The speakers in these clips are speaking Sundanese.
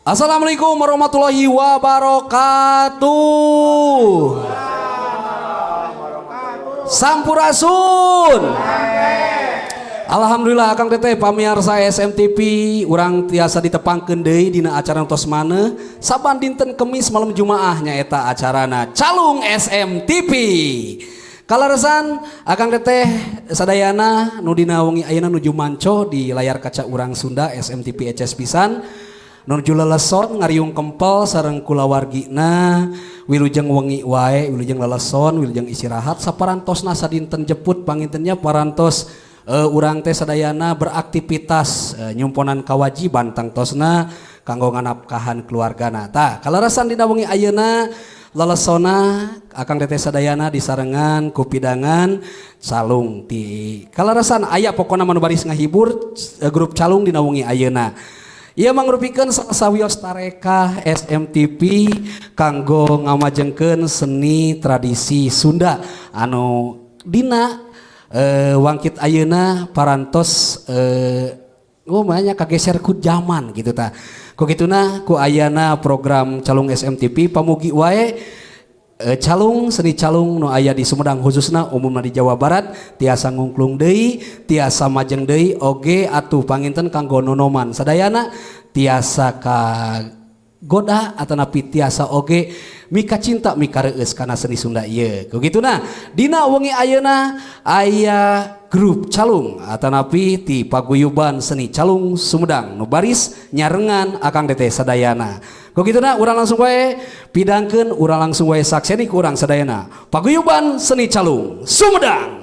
Assalamualaikum warahmatullahi wabarakatuh. Sampurasun. Alhamdulillah Akang Teteh pamiarsa SMTV urang tiasa ditepangkeun deui dina acara tos maneh saban dinten Kemis malam Jumaah nyaeta acarana Calung SMTV. Kaleresan Akang Teteh sadayana nu dina wengi ayeuna nuju manco di layar kaca urang Sunda SMTV eces pisan nuju leleson ngariung kempel sareng kulawargina wilujeng wengi wae wilujeng leleson wilujeng istirahat saparantosna sadinten jeput pangintennya parantos urang teh sadayana beraktivitas nyumponan kawajiban tangtosna kanggo nganapkahan keluargana. Tah kaleresan dina wengi ayeuna lelesona Akang Teteh sadayana disarengan ku pidangan calung ti kaleresan aya pokona manu baris ngahibur grup calung dina wengi ayeuna. Ieu mangrupikeun sawios tarekah SMTV kanggo ngamajengkeun seni tradisi Sunda anu dina wangkit ayeuna parantos banyak kageser ku zaman gitu ta. Ku kituna ku ayana program Calung SMTV pamugi wae calung seni calung nu aya di Sumedang khususna umumna di Jawa Barat tiasa ngungklung deui tiasa majeng deui oge atuh panginten kanggo nonoman sadayana tiasa ka goda atanapi tiasa oge mika cinta mika reueus kana seni Sunda ieu. Ku kituna dina wengi ayeuna aya grup calung atanapi ti paguyuban seni calung Sumedang nu baris nyarengan Akang Teteh sadayana. Ku kituna urang langsung wae pidangkeun urang langsung wae sakseni ku urang sadayana paguyuban seni calung Sumedang.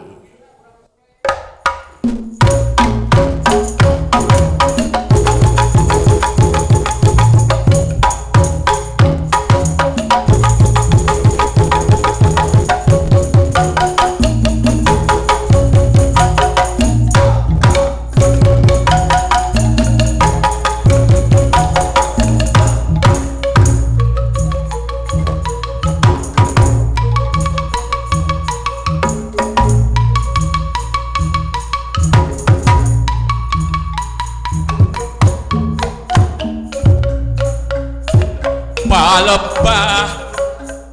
Palebah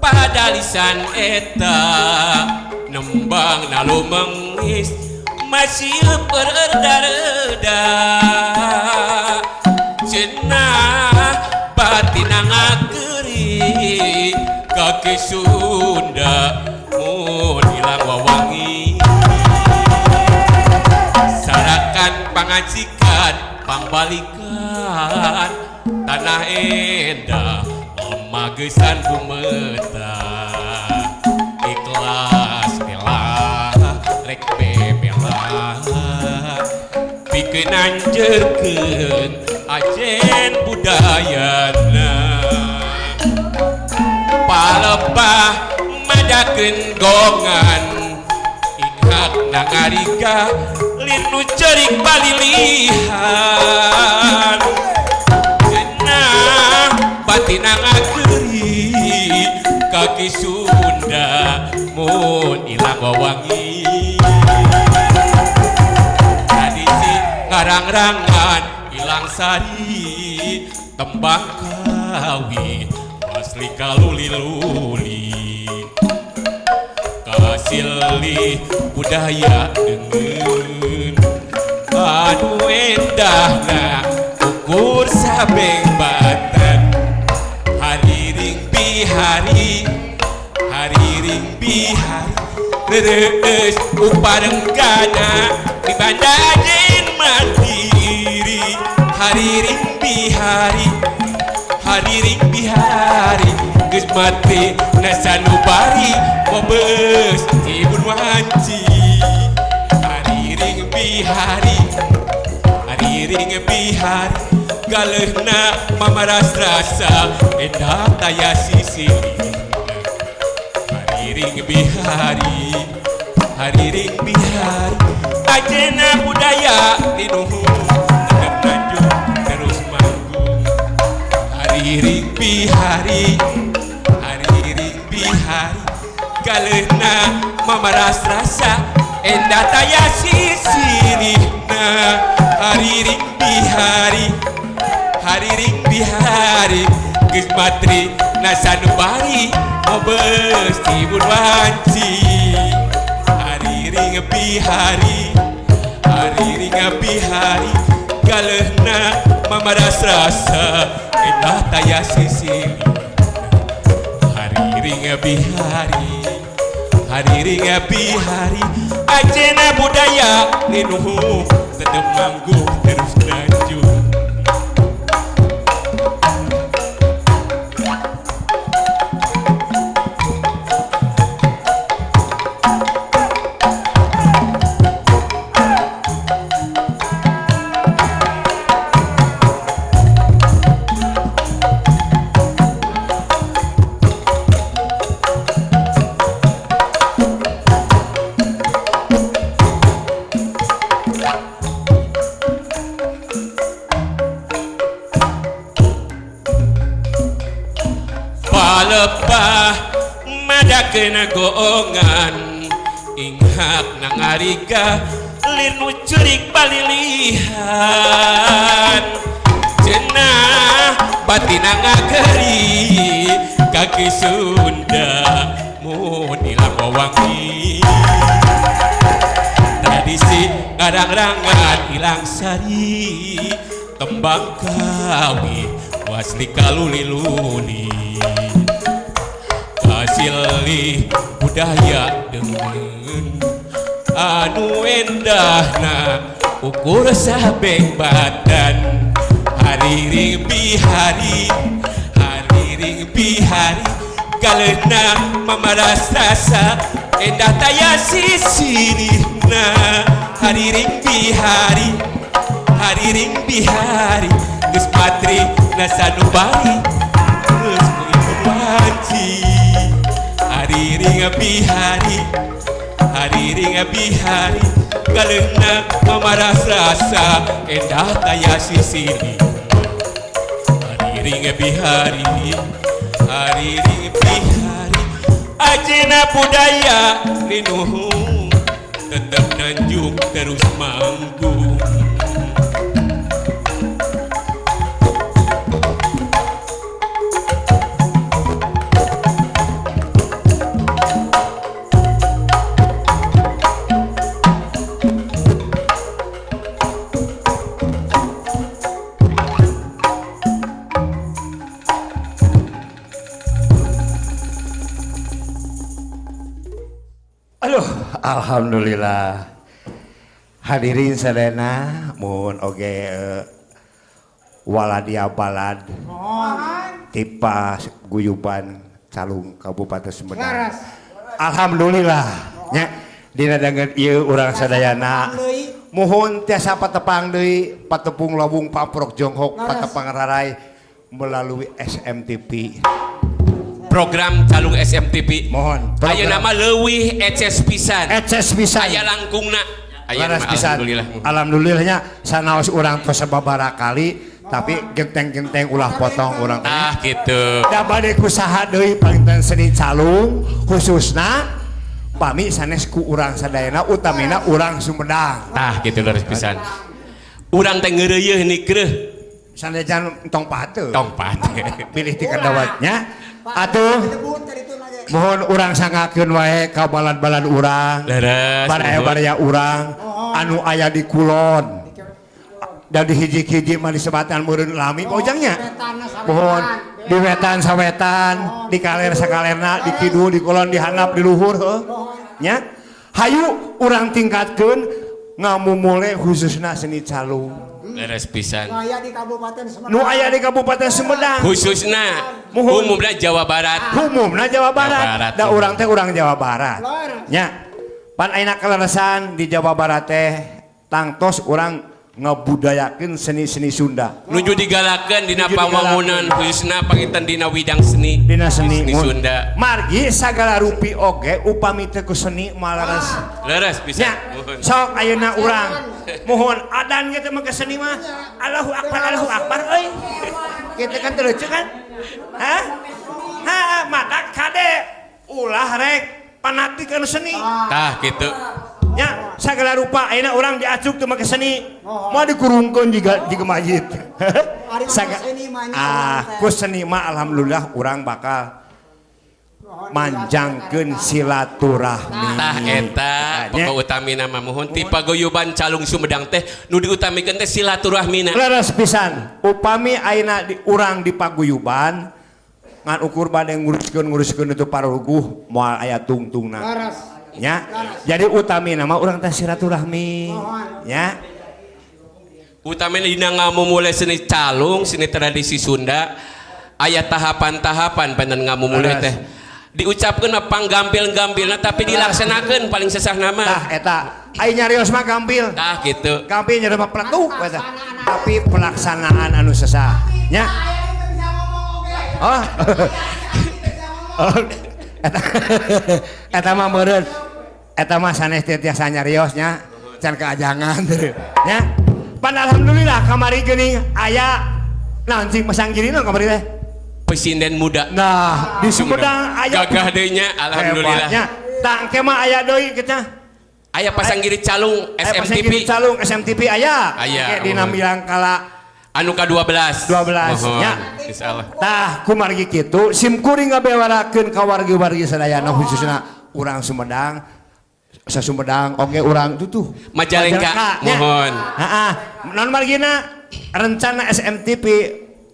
padalisan eta nembang nalu mengis masih berda-reda cenah batin ngakeri kaki Sunda mun ilang wawangi sarakan pangajikan pangbalikan tanah endah magesan bumeta ikhlas bela rek bebela pikeun anjeurkeun ajen budayana palebah madakeun gongan ikhak nangariga linu cerik balilihan batin ngakeri kaki Sunda mun ilang wawangi tradisi ngarang-rangan ilang sari tembang kawi asli kaluli-luli kasilih budaya deungeun anu endahna ukur sabeng batan hariring bihari hariring bihari rereus uparenggana di bandajen mandiri hariring bihari hariring bihari geus mati nasanubari bobes ibun wanci hariring bihari hariring bihari galehna mamaras rasa endah taya sisi hariring bihari hariring bihari ajena budaya dinuhun tetep lanjut terus manggung hariring bihari hariring bihari galehna mamaras rasa endah taya sisirihna hariring bihari Hariring bihari geus matri nasanubari mobes tibun wanci. Hariring bihari hariring bihari galehna mamaras rasa endah taya sisili. Hariring bihari hariring bihari ajena budaya linuhu tetep manggung terus lanjut. Palepah madakeuna goongan inghak nangariga lir nu curik palilihan cenah batina ngageri kaki Sunda mun ilang wangi tradisi ngarang-rangan ilang sari tembang kawi wasli kaluli-luli kasilih budaya deungeun anu endahna ukur sabeng badan. Hariring bihari hariring bihari galehna mamaras rasa endah taya sisirihna. Hariring bihari hariring bihari geus patri nasanubari geus ku wanci. Hariring bihari hariring bihari galehna mamaras rasa endah taya sisili. Hariring bihari hariring bihari ajena budaya linuhu tetep nanjung terus manggung. Aduh, alhamdulillah. Hadirin sadayana mun oge waladia balad tipa guyuban Calung Kabupaten Sumedang. Alhamdulillah nya dina danget ieu urang sadayana muhun tiasa patepang deui patepung lobung paprok jonghok patepang rarai melalui SMTV. Program Calung SMTV. Mohon. Ayeuna mah leuwih eces pisan. Eces pisan. Aya langkungna. Aya alhamdulillah. Alhamdulillahnya sanaos urang tos sababaraha kali tapi genteng-genteng ulah potong urang. Ah gitu. Da bade kusaha deui paling seni calung khususna pami sanes ku urang sadayana utamina urang Sumedang. Tah gitu leres pisan. Urang teh ngeureuyeuh nikreuh. Sanajan tong pate. Tong pate. Pilih ti kadawatnya. Atuh mohon urang sangakeun wae ka balad-balad urang baraya-baraya urang anu aya di kulon dan di hiji-hiji mah disebatan meureun lami ojangnya mohon di wetan sawetan di kaler sakalerna di kidul di kulon di handap di luhur heuh nya hayu urang tingkatkeun ngamumule khususna seni calung. Leres pisan. Nu aya di Kabupaten Sumedang. Nu aya di Kabupaten Sumedang. Khususna umumna Jawa Barat. Umumna Jawa Barat. Da urang teh urang Jawa Barat. Nya. Pan ayeuna kaleresan di Jawa Barat teh tangtos urang ngabudayakeun seni-seni Sunda. Nuju digalakeun dina pambangunan khususna panginten dina widang seni. Dina seni Sunda. Margi sagala rupi oge upami teu ku seni moal leres. Leres pisan. Nya. Sok ayeuna urang mohon adan ge teh mah seni mah. Allahu akbar Allahu akbar euy. Kitu kan teu lucu kan? Hah? Ha, mata kade ulah rek fanatik anu seni. Tah kitu. Nya Sagala rupa ayeuna urang diacuk teu make seni. Moal dikurungkeun jiga mayit. Ah, ku seni mah alhamdulillah urang bakal manjangkeun silaturahmi. Tah eta pokok utamina mah muhun ti paguyuban Calung Sumedang teh nu diutamikeun teh silaturahmina. Leres pisan. Upami ayeuna di urang di paguyuban ngan ukur bade nguruskeun itu paruguh moal aya tungtungna. Leres. Nya. Jadi utamina mah urang teh silaturahmi. Nya. Utamina dina ngamumule seni calung, seni tradisi Sunda aya tahapan-tahapan panten ngamumule teh. Diucapkeun mah panggampil-gampilna tapi dilaksanakeun paling sesah nama. Tah eta ai nyarios mah gampil. Tah kitu. Gampil nyarios mah peletuk eta. Tapi pelaksanaan anu sesah nya. Oh. Eta eta mah meureun. Eta mah sanes teh tiasa nyarios nya. Can keajangan nya. Pan alhamdulillah kamari geuning aya naon cing pasanggirina kamari teh. Presiden muda. Nah, di Sumedang aya gagah deui nya alhamdulillah. Tah engke mah aya deui kitu. Aya pasanggiri calung SMTP. Pasanggiri calung SMTP aya. Aya. Engke dina milangkala anu ka-12. 12 nya. Insyaallah. Tah kumargi kitu sim kuring ngabewarakeun ka wargi-wargi sadayana khususna urang Sumedang. Sa Sumedang oge urang tutuh Majalengka. Mohon. Heeh. Naon margina rencana SMTP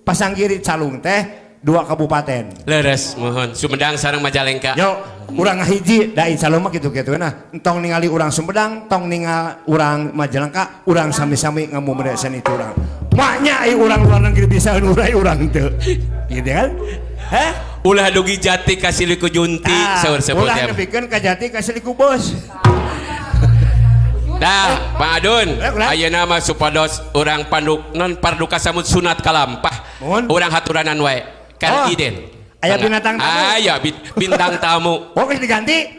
pasanggiri calung teh 2 kabupaten. Leres mohon Sumedang sareng Majalengka. Yo, urang ngahiji da calung mah kitu-kitu nah. Entong ningali urang Sumedang, tong ningali urang Majalengka, urang sami-sami ngamumule seni urang. Maknya ai urang luar negeri bisa urai urang teu. Gitu kan? Heh? Ulah dugi jati ka siliku junti saur sebut. Ulah nepikeun ka jati ka siliku bos. Dah, Pak Adun, ayeuna mah supados urang panduk non parduka samud sunat kalampah. Urang haturanan wae. Kan iden. Aya binatang tamu. Aya bintang tamu. Oh, geus diganti.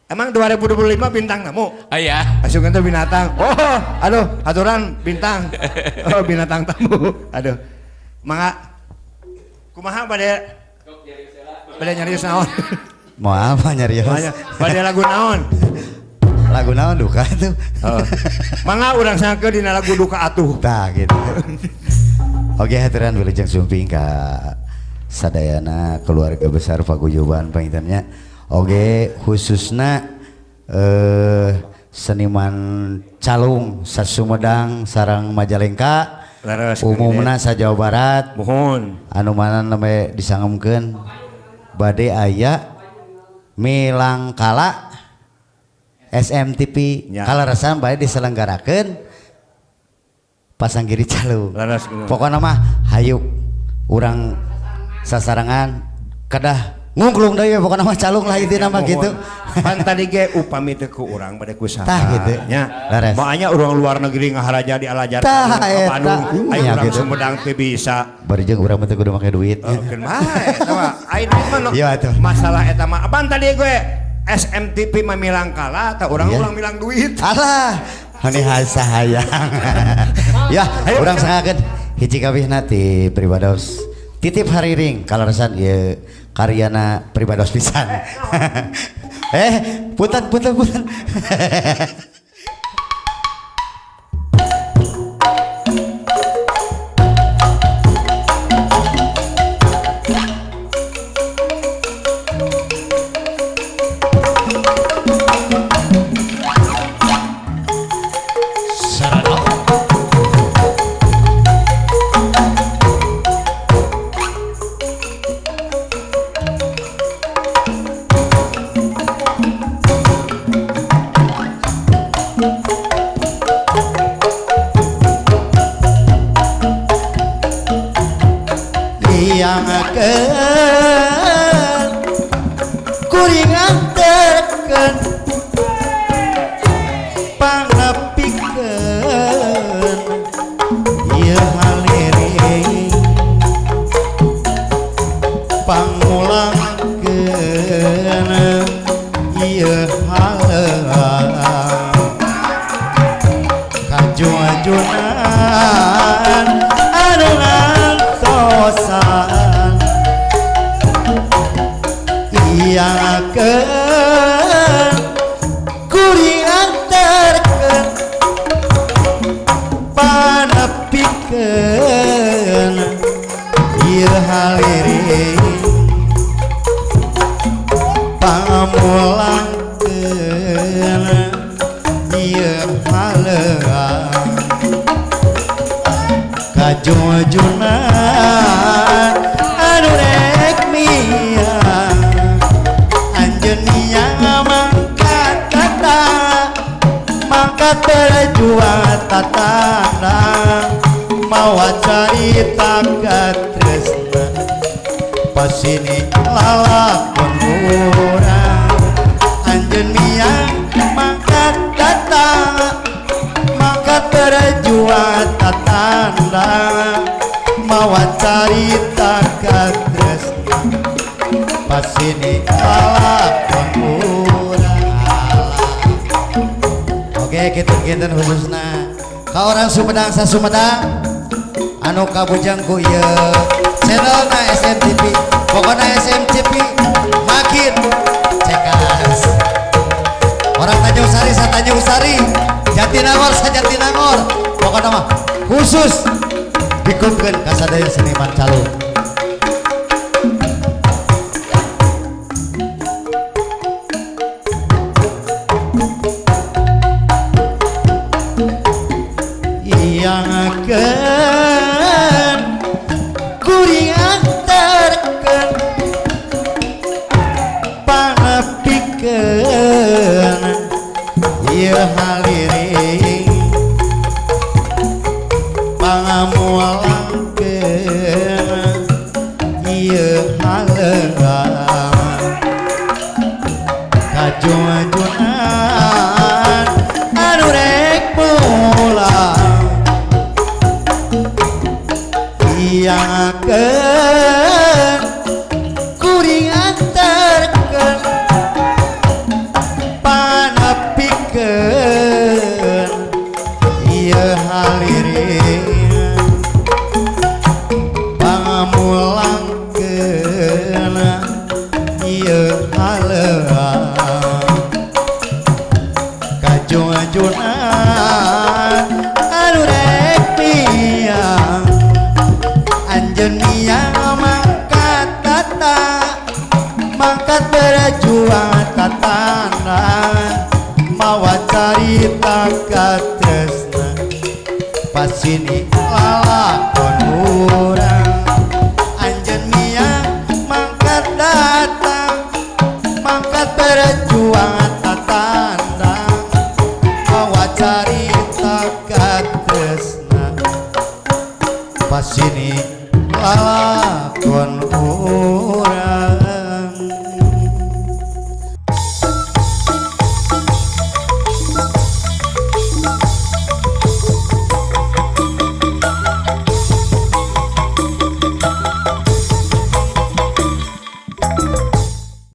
Emang 2025 bintang tamu? Aya. Asukeun teh binatang. Oh, aduh, aturan bintang. Oh, binatang tamu. Aduh. Mangga. Kumaha bade nyarios naon? Mau apa nyarios? Bade lagu naon? Lagu naon duka tuh. Oh. Mangga urang sangkeun dina lagu duka atuh. Tah gitu. Oke, haturan wilujeng sumping ka sadayana keluarga besar paguyuban pangintennya. Oke, khususna seniman calung sa Sumedang sareng Majalengka. Umumna sa Jawa Barat. Mohon. Anu mana namanya disangemkeun bade aya milangkala SMTP kalarasan bade diselenggarakeun pasanggiri calung. Pokokna mah hayuk urang sasarangan kedah ngungklung deui pokokna mah calung lah intina mah gitu. Pan tadi ge upami teu ku urang bade ku saha. Tah gitu. Nya. Maanya urang luar negeri ngaharaja di alajar ka Bandung, aya urang Sumedang teu bisa. Bari jeung urang mah teu kudu make duit. Keun bae eta mah. Ai duit mah masalah eta mah. Apaan tadi gue SMTP mah milangkala tah urang-urang milang duit. Alah, hani hasahayang. Ya, urang sangakeun hiji kabehna ti pribados. Titip hariring kalaresan ieu karyana pribados pisan. Punten punten punten. Kajung-ajunan anu ngantosan iyakeun kuring anterkeun haliring pamulangkeun ieu haleuang kajujunan anu rek miang anjeun miang mangkat tata mangkat berjuang tatana mawa carita katresna pasini lalakon urang anjeun miang mangkat tata mangkat berjuang tatana mawa carita katresna pasini lalakon urang. Oke, kinten-kinten khususna ka orang Sumedang sa Sumedang anu kabujang ku ieu channelna SMTV, pokokna SMTV makin cekas. Orang Tanjung Sari sa Tanjung Sari, Jatinangor sa Jatinangor, pokokna mah khusus dikumpulkeun ka sadaya seniman calung. Iangakeun kuring anterkeun panepikeun ieu haliring pangamulangkeun ieu haleuang kajujunan anu rek pulang iangakeun kuring anterkeun panepikeun ieu haliring pamulangkeun ieu haleuang kajujunan anu rek piang anjeun miang mangkat tata mangkat berjuang tatana mawa carita katresna pasini lalakon urang anjeun miang mangkat datang mangkat berjuang tatana mawa carita katresna pasini lalakon